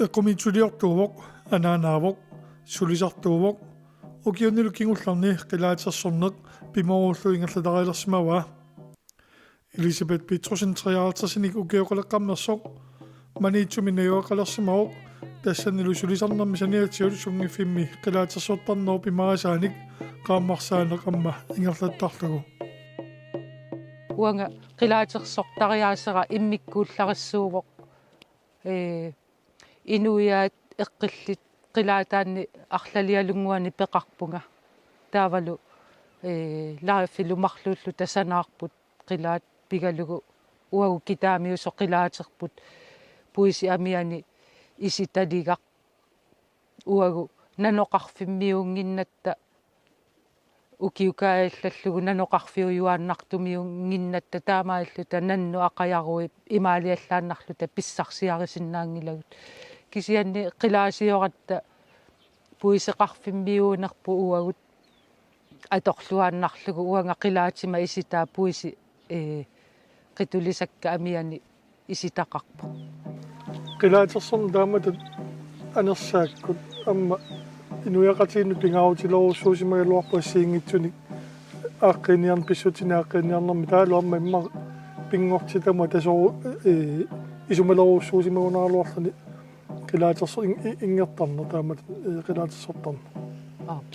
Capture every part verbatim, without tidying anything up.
Eqqumiitsuliortuuvoq, anaanaavoq, sulisartuuvoq, ukiunilu kingullerni qilaatersorneq pimoorullugu ingerlatarilersimavaa. Elisabeth Petrussen treoghalvtredsinik ukioqaleqqammersoq Maniitsumi najugaqalersimavoq, tassanilu sulisarnermi saniatigut sunngiffimmi qilaatersortarnerup imaarisaanik qaammarsaaneq aamma ingerlattarlugu. Uanga qilaatersortariaasera immikkuullarissuuvoq. Ee, inuiaat eqqillit qilaataanni arlalialunnguani peqarpunga. Taavalu, ee, live-ilu marluulluta sanaarput qilaat pigalugu uagut kitaamiusoq qilaaterput puisi amiani isitaligaq. Uagut nanoqarfimmiuunnginnatta ukiukaajallallugu nanoqarfiujuaannartumiuunnginnatta taamaalilluta nannut aqajarui imaaliallaannarluta pissarsiarisinnaanngilagut. Kisianni qilaasioratta puiseqarfimmiuunerput uagut atorluaannarlugu uanga qilaatima isitaa puisi, ee, qitulisakka amiani isitaqarpoq. Qilaatersorneq taamatut anersaakkut aamma inuiaqatigiinnut pingaarutilerujussuusimagaluarpoq assigiinngitsunik aaqqiiniarn-, pissutsinnik aaqqiiniarnermik, taavalu aamma immaqa pinngortitama tasoru-, ee, isumalerujussuusimagunaraluarluni qilaaterso-, in-, in-, inngertarneq taamatut, ee, qilaatersortarneq. Aap.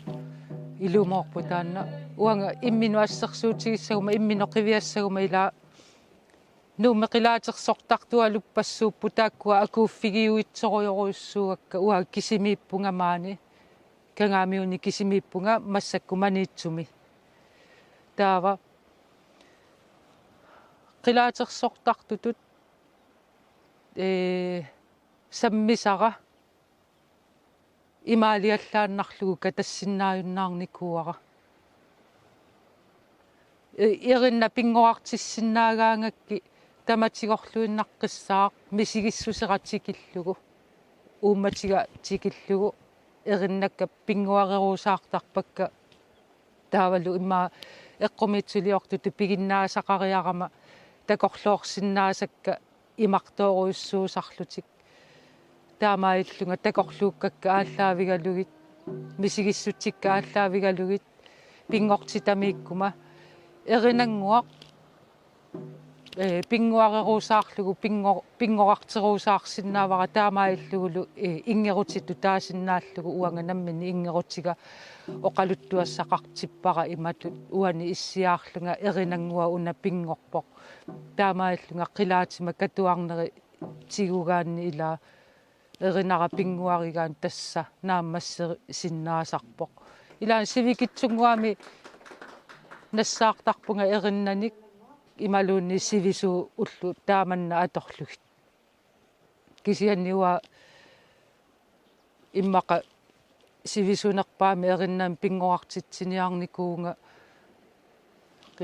Ilumoorpoq taanna. Uanga imminut assersuutigissaguma, imminut qiviassaguma ilaa Nuummi qilaatersortartualuppassuupput taakkua akuuffigiuitsorujorujussuuakka, uanga kisimiippunga maani. Kangaamiuni kisimiippunga massakkut Maniitsumi. Taava qilaatersortartutut, ee, sammisara imaaliallaannarlugu katassinnaajunnaarnikuuara. E-, erinnat pinngorartissinnaagaangakkit tamatigorluinnaqqissaaq misigissusera tikillugu, uummatiga tikillugu, erinnakka pinnguareruusaartarpakka. Taavalu immaqa eqqumiitsuliortutut piginnaasaqariarama takorloorsinnaasakka imartoorujussuusarlutik. Taamaalillunga takorluukkakka aallaavigalugit, misigissutsikka aallaavigalugit, pinngortitamiikkuma erinannguaq, ee, pinnguareruusaarlugu, pinngor-, pinngorarteruusaarsinnaavara taamaalillugulu, ee, inngerutitut taasinnaallugu uanga nammineq inngerutiga oqaluttuassaqartippara imatut uani issiaarlunga erinannguaq una pinngorpoq. Taamaalillunga qilaatima katuarneri tigugaanni ilaa erinara pinnguarigaanni tassa naammassisinnaasarpoq. Ilaanni sivikitsunnguamik nassaartarpunga erinnanik imaluunniit sivisuut ullut taamanna atorlugit. Kisianni uanga immaqa sivisunerpaamik erinnamik pinngorartitsiniarnikuuvunga,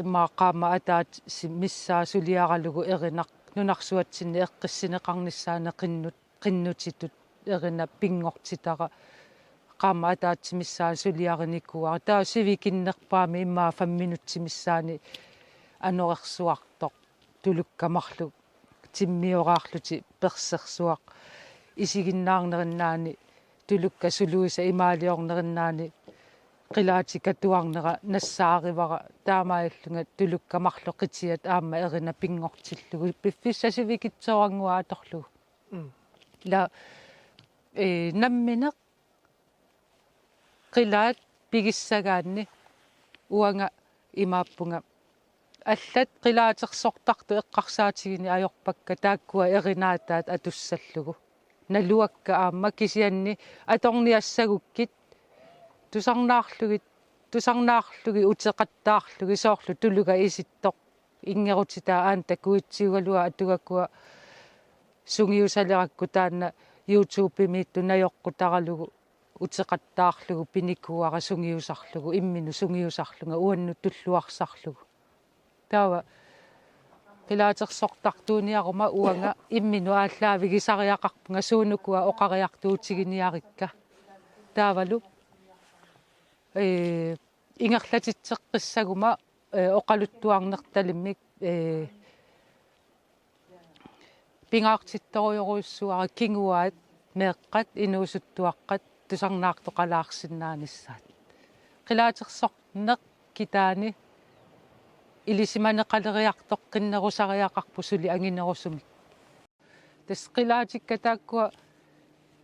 immaqa qaammat ataatsip missaa suliaralugu erinaq nunarsuatsinni eqqissineqarnissaanut qinnut-, qinnutitut erinnaq pinngortitara qaammat ataatsip missaani suliarinikuuara. Taava sivikinnerpaamik immaqa fem minutsit missaani anorersuartoq, tulukka marluk timmioraarlutik persersuaq, isiginnaarnerinnaani tulukka suluisa imaaliornerinnaani qilaatit katuarnera nassaarivara, taamaalillunga tulukka marluk qitiat aamma erinnaq pinngortillugu piffissaq sivikitsoorannguaq atorlugu. Mm. Ila, ee, nammineq qilaat pigissagaanni uanga imaappunga: Allat qilaatersortartut eqqarsaatigineq ajorpakka taakkua erinaataat atussallugu. Naluakka aamma, kisianni atorniassagukkit tusarnaarlugit, tusarnaarlugit uteqattaarlugit, soorlu tuluga isittoq inngerutitaa aamma takuitsiugaluaq atugakua sungiusalerakku taanna YouTube-imiittut najoqqutaralugu uteqattaarlugu pinikuuara sungiusarlugu, imminut sungiusarlunga uannut tulluarsarlugu. Taava qilaatersortartuuniaruma uanga imminut aallaavigisariaqarpunga suunukua oqariartuutiginiarikka. Taavalu, ee, ingerlatitseqqissaguma, ee, oqaluttuarnertalimmik, ee, pingaartittorujorujussuara kinguaat meeqqat, inuusuttuaqqat tusarnaartoqalaarsinnaanissaat. Qilaatersorneq kitaani ilisimaneqaleriartoqqinnerusariaqarpoq suli anginerusumik. Tassa qilaatikka taakkua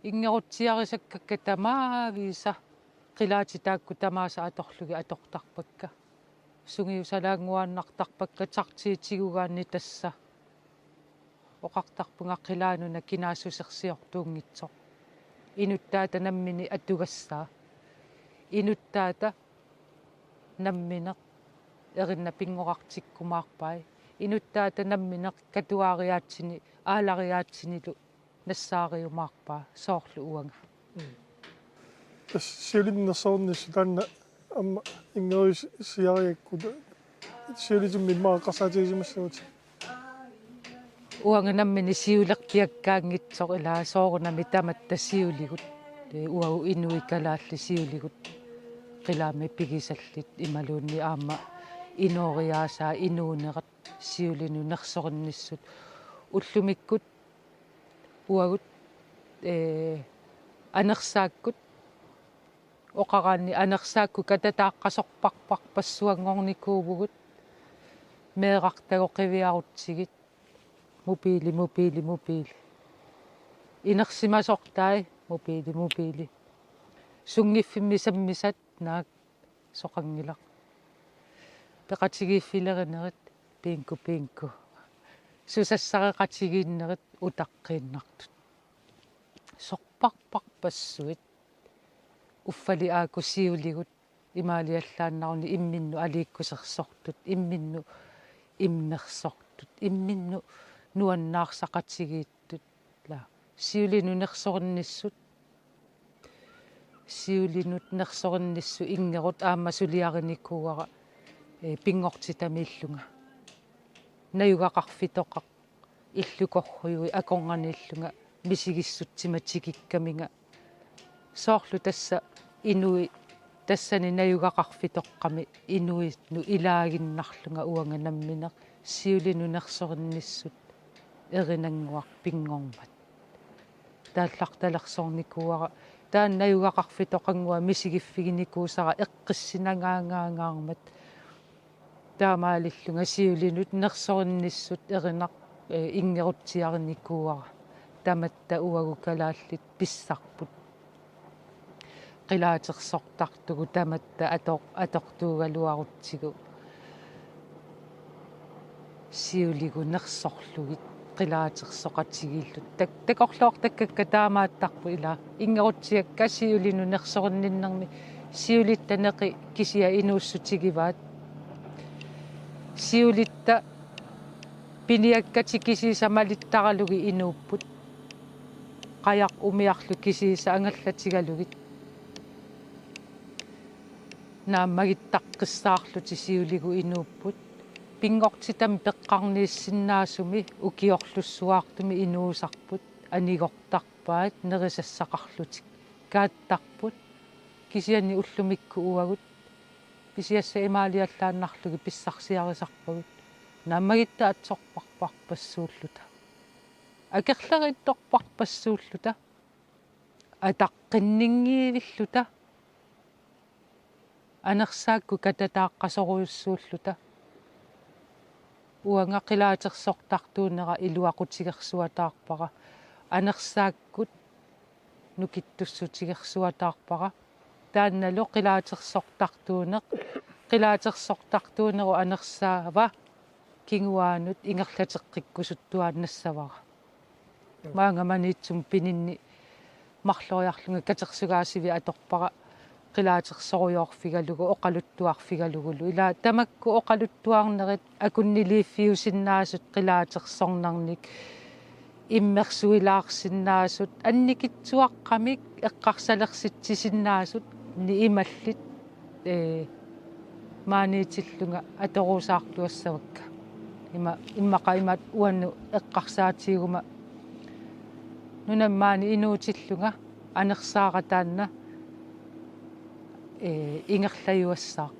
inngerutsiarisakkakka tamaviisa qilaatit taakku tamaasa atorlugit atortarpakka. Sungiusalaannguaannartarpakka taktiigugaanni tassa. Oqartarpunga qilaanuna kinaassusersiortuunngitsoq. Inuttaata nammineq atugassaa. Inuttaata nammineq erinnat pinngorartikkumaarpai. Inuttaata nammineq katuariaatsini, aalariaatsinilu nassaariumaarpaa soorlu uanga. Tassa siulinut nersornissut taanna aamma inngerusiarigakku siulitimmi immaqa eqqarsaatigisimassagit. Uanga nammineq siulerpiakkaanngitsoq ilaa soorunami tamatta siuligut. Ee, uagut inuit kalaallit siuligut. Qilaammi pigisallit imaluunniit aamma inooriaasaat inuunerat siulinut nersorinnissutit. Ullumikkut uagut, ee, anersaakkut oqaraanni anersaakkut katataaqqasorparparpassuanngornikuuvugut meerartagut qiviarutsigit. Mobiili, mobiili, mobiili. Inersimasortai, mobiili, mobiili. Sunngiffimmi sammisat naak soqanngilaq. Peqatigiiffilerinerit, bingo, bingo. Susassareqatigiinnerit utaqqiinnartut. Sorparparpassuit. Uffali aakku siuligut imaaliallaannaruni imminnut aliikkusersortut, imminnut immersortut, imminnut nuannaarsaqatigiittut. Ilaa siulinut nersorinnissutit. Siulinut nersorinnissutit inngerut aamma suliarinikuuara, ee, pinngortitamiillunga. Najugaqarfitoqaq illukorhujuit akornanniillunga misigissutsimatigiikkaminga. Soorlu tassa inuit tassani najugaqarfitoqqami inuinut ilaaginnarlunga uanga nammineq siulinut nersorinnissutit erinannguaq pinngormat. Taallartalersornikuuara taanna najugaqarfitoqannguaq misigiffiginikuusara eqqissinangaangaangaarmat. Taamaalillunga siulinut nersorinnissutit erinaq, ee, inngerutsiarinikuuara. Tamatta uagut kalaallit pissarput. Qilaatersortartugut tamatta ator-, atortuugaluarutsigu. Siuligut nersorlugit qilaatersoqatigiilluta. Tak-, takorloortakkakka taamaattarput ilaa. Inngerutsiakka siulinut nersorinninnermi siulitta neqi kisiat inuussutigivaat. Siulitta piniakkatik kisiisa malittaralugit inuupput. Qajaq umiarlu kisiisa angallatigalugit. Naammagittaqqissaarlutik siuligut inuupput. Pinngortitami peqqarniissinnaasumi ukiorlussuartumi inuusarput. Anigortarpaat nerisassaqarlutik. Kaattarput. Kisianni ullumikkut uagut. Pisiassat imaaliallaannarlugit pissarsiarisarpagut. Naammagittaq atsorparparpassuulluta. Akerleriittorparpassuulluta. Ataqqinninngivilluta. Anersaakkut katataaqqasorujussuulluta. Uanga qilaatersortartuunera iluaqutigersuataarpara. Anersaakkut nukittussutigersuataarpara. Taannalu qilaatersortartuuneq, qilaatersortartuunerup anersaava kinguaanut ingerlateqqikkusuttuaannassavara. Maanga Maniitsumi pininni marloriarlunga katersugaasivik atorpara qilaatersorujoorfigalugu oqaluttuarfigalugulu. Ilaa tamakku oqaluttuarnerit akunniliiffiusinnaasut qilaatersornernik immersuilaarsinnaasut annikitsuaqqamik eqqarsalersitsisinnaasut niimallit, ee, Maniitsillunga atoruusaartuassavakka. Ima, immaqa imaat uannut eqqarsaatigiguma nunami maani inuutillunga anersaara taanna, ee, ingerlajuassaaq.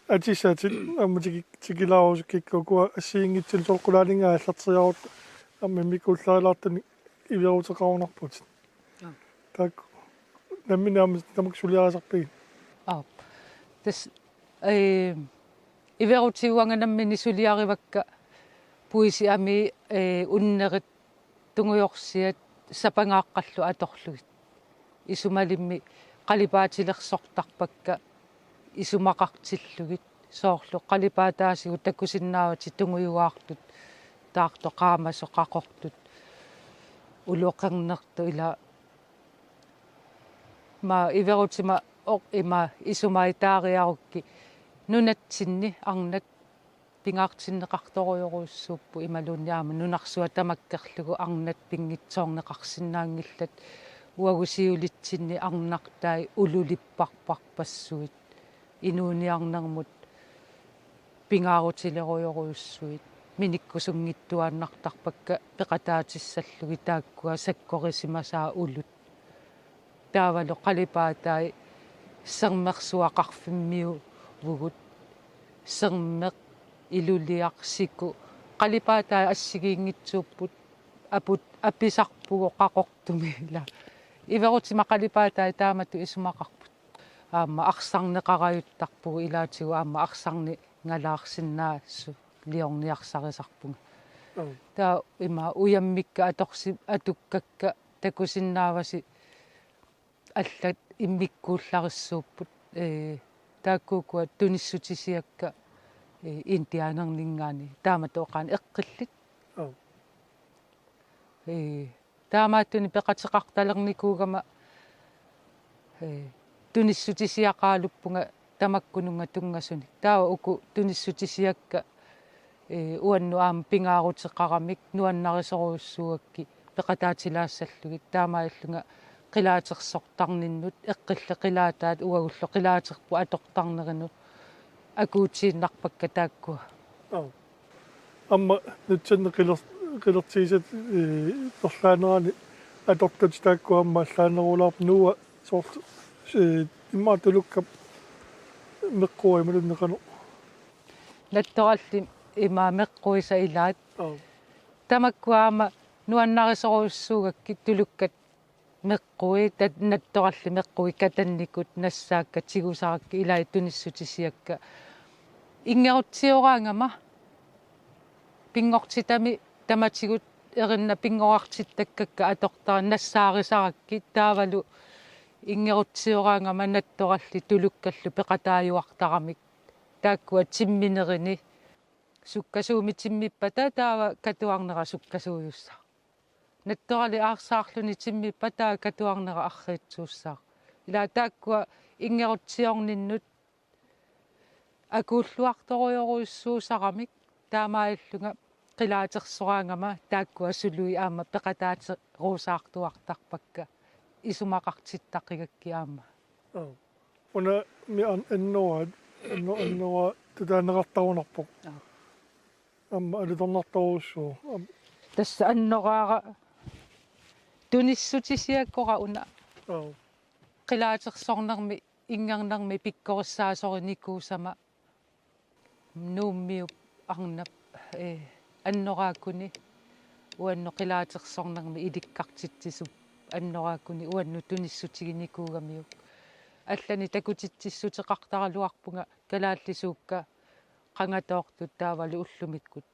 Atissatit aamma tiki-, tikilaarusukkikka ukua assigiinngitsunik soorlu qulaaninngaanniit aallarteriarutta aamma immikkuullarilaartunik iveruteqarunarputit. Aap. Taakku nammineq aamma tamakku suliarisarpigit? Aap. Tassa, ee, iverutigut uanga nammineq suliarivakka puisit amii, ee, unnerit tungujorsiat sapangaaqqallu atorlugit. Isumalimmik qalipaatilersortarpakka isumaqartillugit. Soorlu qalipaataasigut takusinnaavatit tungujugaartut, taartoq qaamasoq qaqortut, uloqernertut ila ima iverutima oq ima isumaataariarukkit nunatsinni arnat pingaartinneqartorujorujussuupput imaluunniit aamma nunarsuaq tamakkerlugu arnat pinngitsoorneqarsinnaanngillat uagut siulitsinni arnartai ululipparparpassuit inuuniarnermut pingaarutilerujorujussuit minikkusunngittuaannartarpakka peqataatissallugit taakkua sakkorisimasaat ulut. Taavalu qalipaatai sermersuaqarfimmiuvugut, sermeq, iluliaq, siku. Qalipaatai assigiinngitsuupput, aput, apisarpugut qaqortumi ila. Iverutima qalipaatai taamatut isumaqarput. Aamma arsarneqarajuttarpugut ilaatigut aamma arsarningalaarsinnaasuliorniarsarisarpunga. Aap. Taava ima ujammikka atorsi-, atukkakka takusinnaavasi allat immikkuullarissuupput. Ee, taakku ukua tunissutisiakka, ee, indianerninngaanniit taamatut oqaannut eqqillit. Aap. Ee, taamaattunik peqateqartalernikuugama, ee, tunissutisiaqaaluppunga tamakkununnga tunngasunik. Taava uku tunissutisiakka, ee, uannut aamma pingaaruteqaramik nuannarisorujussuugakkit peqataatilaassallugit taamaalillunga qilaatersortarninnut eqqillit qilaataat uagullu qilaaterput atortarnerinut akuutiinnarpakka taakkua. Aap. Aamma nutsanni qiler-, qilertigisat, ee, perlaanerani atortut taakku aamma allaanerulaarput Noah soorlu, ee, immaqa tulukkap meqqua imaluunniit qanoq? Nattorallit ima meqquisa ilaat. Aap. Tamakkua aamma nuannarisorujussuugakkit tulukkat meqqui tat-, nattorallit meqqui katannikut nassaakka tigusarakkit ilai tunissutisiakka. Inngerutsioraangama pinngortitami tamatigut erinnat pinngorartittakkakka atortaramik nassaarisarakkit taavalu inngerutsioraangama nattorallit tulukkallu peqataajuartaramik. Taakkua timminerini sukkasuumik timmippata taava katuarnera sukkasuujussaq. Nattoralik aarsaarluni timmippata taava katuarnera arriitsuussaq. Ila taakkua inngerutsiorninnut akuulluartorujorujussuusaramik taamaalillunga qilaatersoraangama taakkua suluit aamma peqataateruusaartuartarpakka isumaqartittaqigakkit aamma. Aap. Una mi an-, annoraat, anno-, annoraa tutaaneqartarunarpoq. Aap. Aamma alutornartorujussuuvoq. Aam. Tassa annoraara tunissutisiakkora una. Aap. Qilaatersornermi inngernermi pikkorissaasorinikuusama Nuummiup arnap, ee, annoraakuni uannut qilaatersornermi ilikkartitsisup annoraakuni uannut tunissutiginikuugamiuk. Allanik takutitsissuteqartaraluarpunga kalaallisuukka qangatoortut taavalu ullumikkut.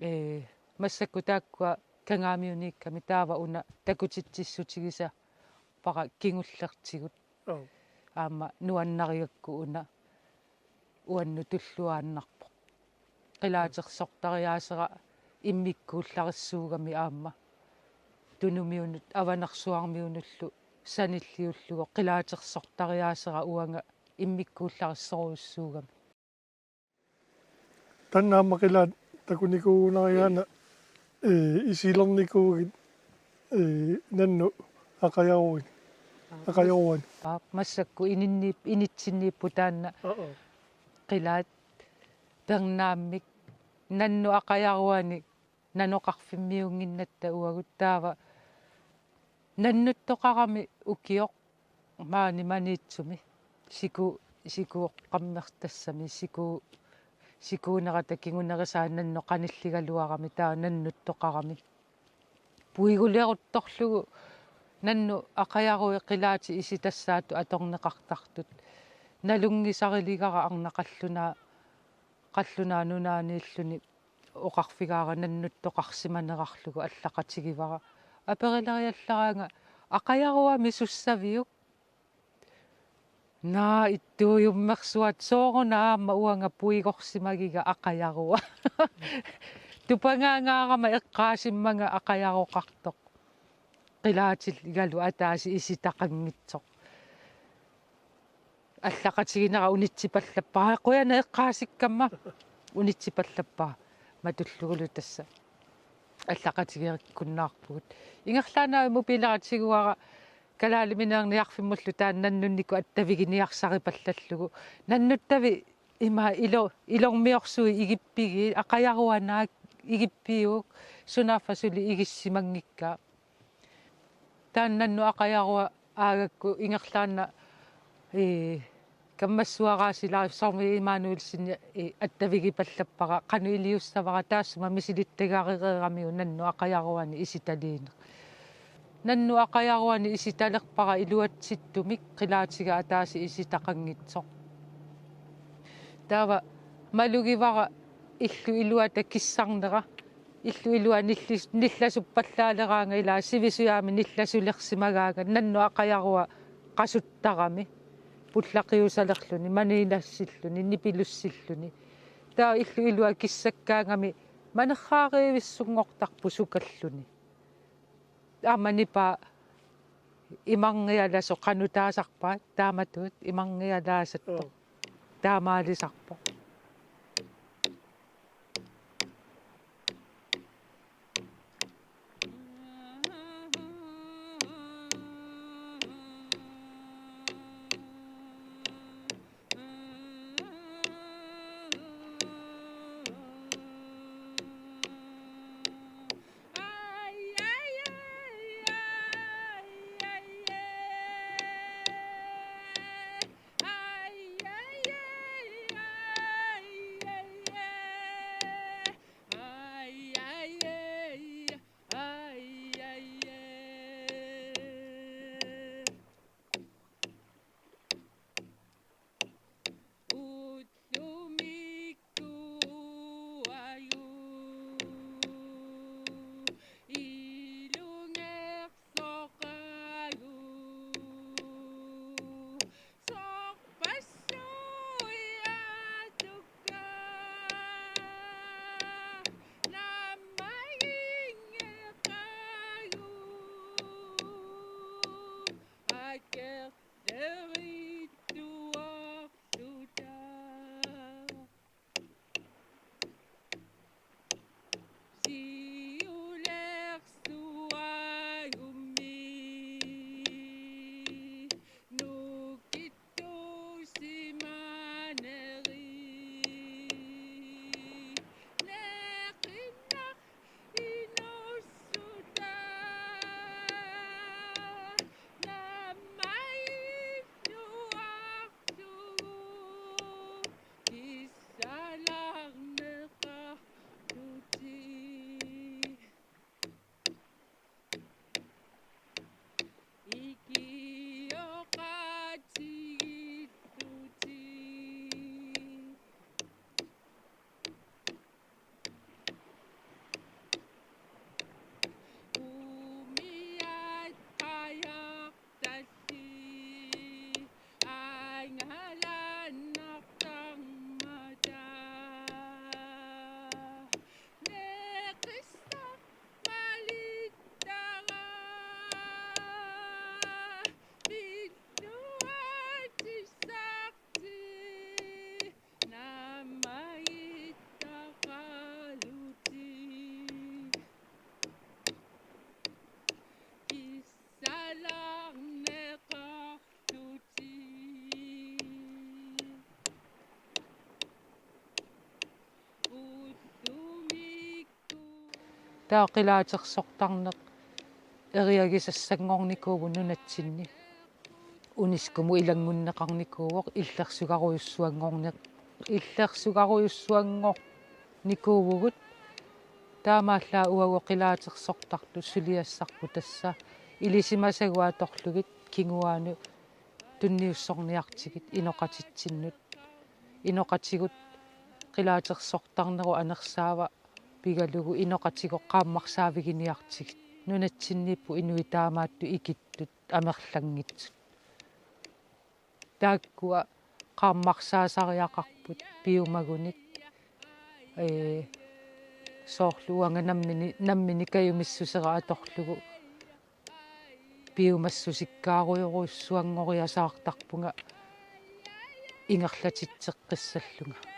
Ee, massakkut taakkua Kangaamiuniikkami taava una takutitsissutigisavara kingullertigut. Aap. Aamma nuannarigakku una uannut tulluaannarpoq. Qilaatersortariaasera immikkuullarissuugami aamma Tunumiunut Avanersuarmiunullu sanilliullugu qilaatersortariaasera uanga immikkuullarissorujussuugami. Taanna aamma qilaat takunikuugunarigaanni, ee, isilernikuugit, ee, nannut aqajaruit. Aqajaruani. Aap, massakkut ininniip-, initsinniipput taanna. Aa. Qilaat pernaammik nannut aqajaruanik nanoqarfimmiunnginnatta uagut taava nannuttoqarami ukioq maani Maniitsumi siku Sikuuqqammertassami sikuu-, sikuunerata kingunerisaa nannut qanilligaluarami, taava nannuttoqarami. Puiguleruttorlugu nannut aqajarui qilaatit isitassaatut atorneqartartut. Nalunngisariligara arnaq qallunaa, qallunaat nunaanniilluni oqarfigaara nannuttoqarsimanerarlugu, allaqatigivara. Aperileriallaraanga: "Aqajaruami sussaviuk?" "Naa, ittuujummersuat, sooruna aamma uanga puigorsimagiga aqajarua." Tupagaangaarama eqqaasimmanga aqajaroqartoq qilaatigalu ataaseq isitaqanngitsoq. Allaqatiginera unitsipallappaa: "Qujanaq eqqaasikkama." Unitsipallappaa. Matullugulu tassa allaqatigeerikkunnaarpugut. Ingerlaannaq mobiileratiguara kalaalimineerniarfimmullu taanna nannunnikut attaviginiarsaripallallugu. Nannuttavit ima ilo-, ilormiorsuit igippigiit, aqajarua naak igippiuk, sunaaffa suli igissimanngikkaa. Taanna nannut aqajarua aagakku ingerlaannaq, ii, kammassuaraasilaarsoq Sormi Immanuelsen, ii, attavigipallappara, qanoq iliussavara taassuma misilittagarereeramiuk nannut aqajaruani isitaliineq. Nannut aqajaruani isitalerpara iluatsittumik qilaatiga ataaseq isitaqanngitsoq. Taava malugivara illup iluata kissarnera. Illup ilua nillis-, nillasuppallaaleraanga, ilaa sivisujaamik nillasulersimagaanga, nannut aqajarua qasuttarami, pullaqiusalerluni, maniinassilluni, nipilussilluni. Taava illup ilua kissakkaangami manerraarivissunngortarpoq sukalluni. Aamma nipaa imarngialasoq, qanoq taasarpaat, taamatut imarngialaasartoq. Joo. Taamaalisarpoq. Taava qilaatersortarneq eriagisassanngornikuuvoq nunatsinni. UNESCO-mut ilanngunneqarnikuuvoq, illersugarujussuanngorneq, illersugarujussuanngornikuuvugut. Taamaallaat uagut qilaatersortartut suliassarput tassa ilisimasagut atorlugit kinguaanut tunniussorniartigit inoqatitsinnut. Inoqatigut qilaatersortarnerup anersaava pigalugu inoqatigut qaammarsaaviginiartigit. Nunatsinniipput inuit taamaattut ikittut amerlanngitsut. Taakkua qaammarsaasariaqarput piumagunik. Ee, soorlu uanga nammini-, nammineq kajumissusera atorlugu piumassusikkaarujoruissuanngoriasaartarpunga ingerlatitseqqissallunga.